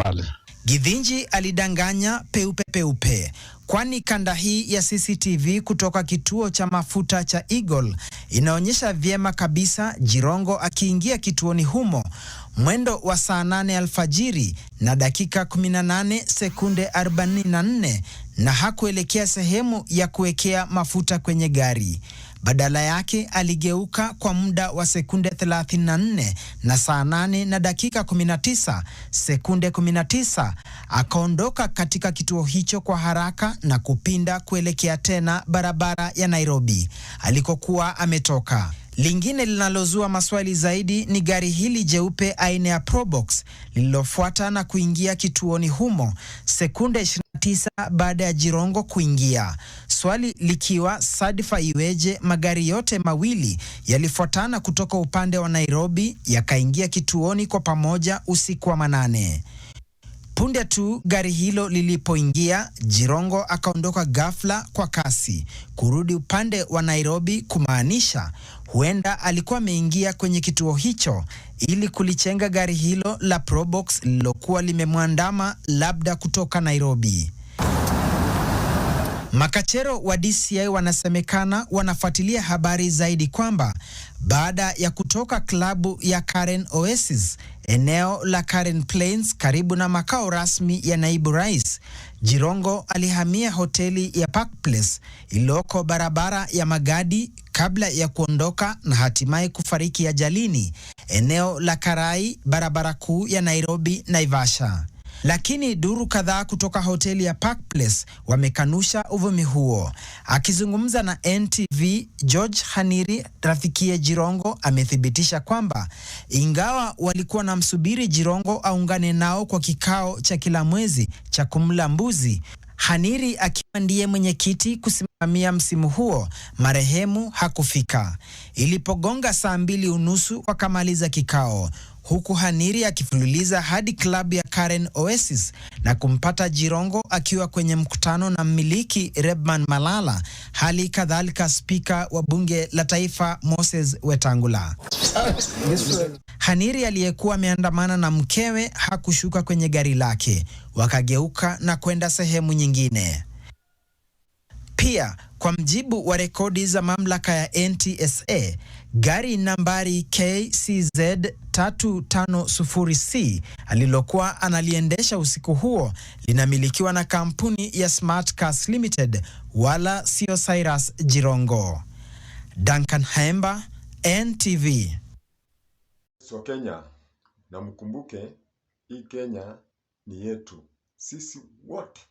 Tafadhali. Githinji alidanganya peupe peupe, kwani kanda hii ya CCTV kutoka kituo cha mafuta cha Eagle inaonyesha vyema kabisa Jirongo akiingia kituoni humo mwendo wa saa 8 alfajiri na dakika 18 sekunde 44 na hakuelekea sehemu ya kuwekea mafuta kwenye gari. Badala yake aligeuka kwa muda wa sekunde 34 na saa 8 na dakika 19 sekunde 19 akaondoka katika kituo hicho kwa haraka na kupinda kuelekea tena barabara ya Nairobi alikokuwa ametoka. Lingine linalozua maswali zaidi ni gari hili jeupe aina ya Probox lililofuata na kuingia kituoni humo sekunde 29 baada ya Jirongo kuingia. Swali likiwa, sadfa iweje magari yote mawili yalifuatana kutoka upande wa Nairobi yakaingia kituoni kwa pamoja usiku wa manane? Punde tu gari hilo lilipoingia, Jirongo akaondoka ghafla kwa kasi kurudi upande wa Nairobi, kumaanisha huenda alikuwa ameingia kwenye kituo hicho ili kulichenga gari hilo la Probox lililokuwa limemwandama labda kutoka Nairobi. Makachero wa DCI wanasemekana wanafuatilia habari zaidi kwamba baada ya kutoka klabu ya Karen Oasis eneo la Karen Plains karibu na makao rasmi ya naibu rais, Jirongo alihamia hoteli ya Park Place iliyoko barabara ya Magadi kabla ya kuondoka na hatimaye kufariki ajalini eneo la Karai, barabara kuu ya Nairobi Naivasha. Lakini duru kadhaa kutoka hoteli ya Park Place wamekanusha uvumi huo. Akizungumza na NTV, George Haniri, rafikiye Jirongo, amethibitisha kwamba ingawa walikuwa wanamsubiri Jirongo aungane nao kwa kikao cha kila mwezi cha kumla mbuzi, Haniri akiwa ndiye mwenyekiti kusimamia msimu huo, marehemu hakufika. Ilipogonga saa 2:30 wakamaliza kikao, huku Haniri akifululiza hadi klabu ya Karen Oasis na kumpata Jirongo akiwa kwenye mkutano na mmiliki Rebman Malala, hali kadhalika spika wa bunge la taifa Moses Wetangula. Haniri aliyekuwa ameandamana na mkewe hakushuka kwenye gari lake, wakageuka na kwenda sehemu nyingine. Pia kwa mjibu wa rekodi za mamlaka ya NTSA, gari nambari KCZ 350C alilokuwa analiendesha usiku huo linamilikiwa na kampuni ya Smart Cars Limited, wala sio Cyrus Jirongo. Duncan Haemba, NTV. So Kenya, na mkumbuke hii Kenya ni yetu sisi wote.